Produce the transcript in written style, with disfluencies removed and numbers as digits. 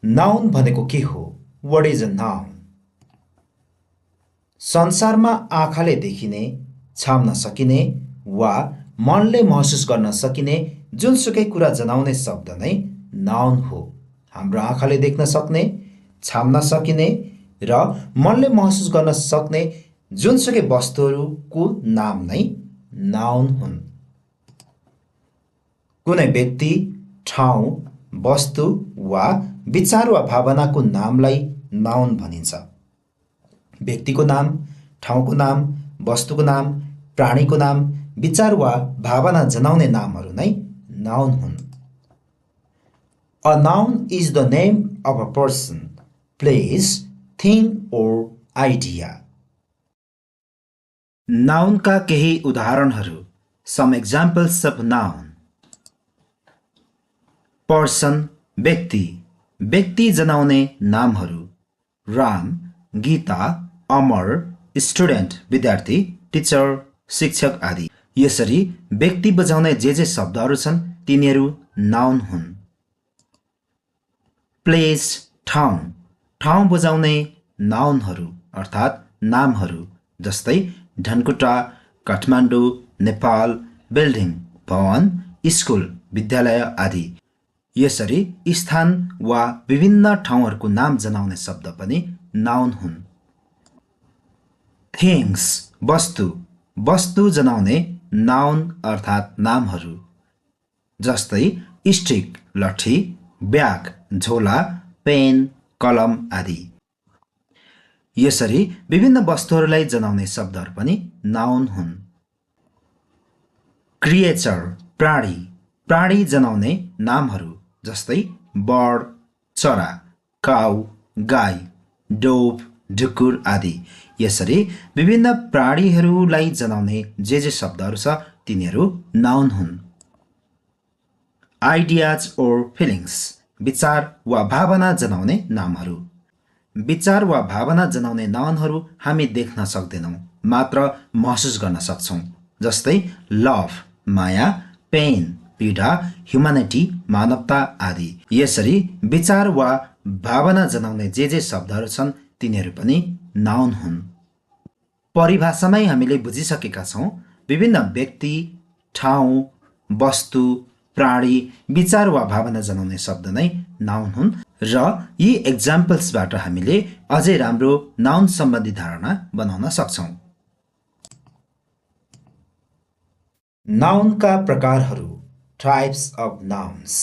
Noun भनेको के हो? What is a noun? संसारमा आँखाले देखिने, छाम्न सकिने वा मनले महसुस गर्न सकिने जुनसुकै कुरा जनाउने शब्द नै नाउन हो। हाम्रो आँखाले देख्न सक्ने, छाम्न सकिने र मनले महसुस गर्न सक्ने जुनसुकै वस्तुहरूको नाम नै नाउन हुन्। कुनै व्यक्ति, ठाउँ, वस्तु वा विचार वा भावनाको नामलाई नाउन भनिन्छ। व्यक्तिको नाम, ठाउँको नाम, वस्तुको नाम, प्राणीको नाम, विचार वा भावना जनाउने नामहरू नै नाउन हुन्। A noun is the name of a person, place, thing or idea. नाउनका केही उदाहरणहरू। Some examples of noun. Person, व्यक्ति, व्यक्ति जनाउने नामहरू। राम, गीता, अमर, स्टुडेन्ट, विद्यार्थी, टिचर, शिक्षक आदि। यसरी व्यक्ति बुझाउने जे शब्दहरू छन् तिनीहरू नाउन हुन्। प्लेस, ठाउँ, ठाउँ बुझाउने नाउनहरू अर्थात् नामहरू जस्तै धनकुटा, काठमाडौँ, नेपाल, बिल्डिङ, भवन, स्कुल, विद्यालय आदि। यसरी स्थान वा विभिन्न ठाउँहरूको नाम जनाउने शब्द पनि नाउन हुन्। थिङ्स, वस्तु, वस्तु जनाउने नाउन अर्थात् नामहरू जस्तै स्टिक, लट्ठी, ब्याग, झोला, पेन, कलम आदि। यसरी विभिन्न वस्तुहरूलाई जनाउने शब्दहरू पनि नाउन हुन्। क्रिएचर, प्राणी, प्राणी जनाउने नामहरू जस्तै बर्ड, चरा, काउ, गाई, डोभ, ढुकुर आदि। यसरी विभिन्न प्राणीहरूलाई जनाउने जे शब्दहरू छ तिनीहरू नाउन हुन्। आइडियाज ओर फिलिङ्स, विचार वा भावना जनाउने नामहरू। विचार वा भावना जनाउने नाउनहरू हामी देख्न सक्दैनौँ, मात्र महसुस गर्न सक्छौँ। जस्तै लभ, माया, पेन, पीडा, ह्युम्यानिटी, मानवता आदि। यसरी विचार वा भावना जनाउने जे शब्दहरू छन् तिनीहरू पनि नाउन हुन्। परिभाषामै हामीले बुझिसकेका छौँ विभिन्न व्यक्ति, ठाउँ, वस्तु, प्राणी, विचार वा भावना जनाउने शब्द नै नाउन हुन् र यी एक्जाम्पल्सबाट हामीले अझै राम्रो नाउन सम्बन्धी धारणा बनाउन सक्छौँ। नाउनका प्रकारहरू, टाइप्स अफ नाउन्स।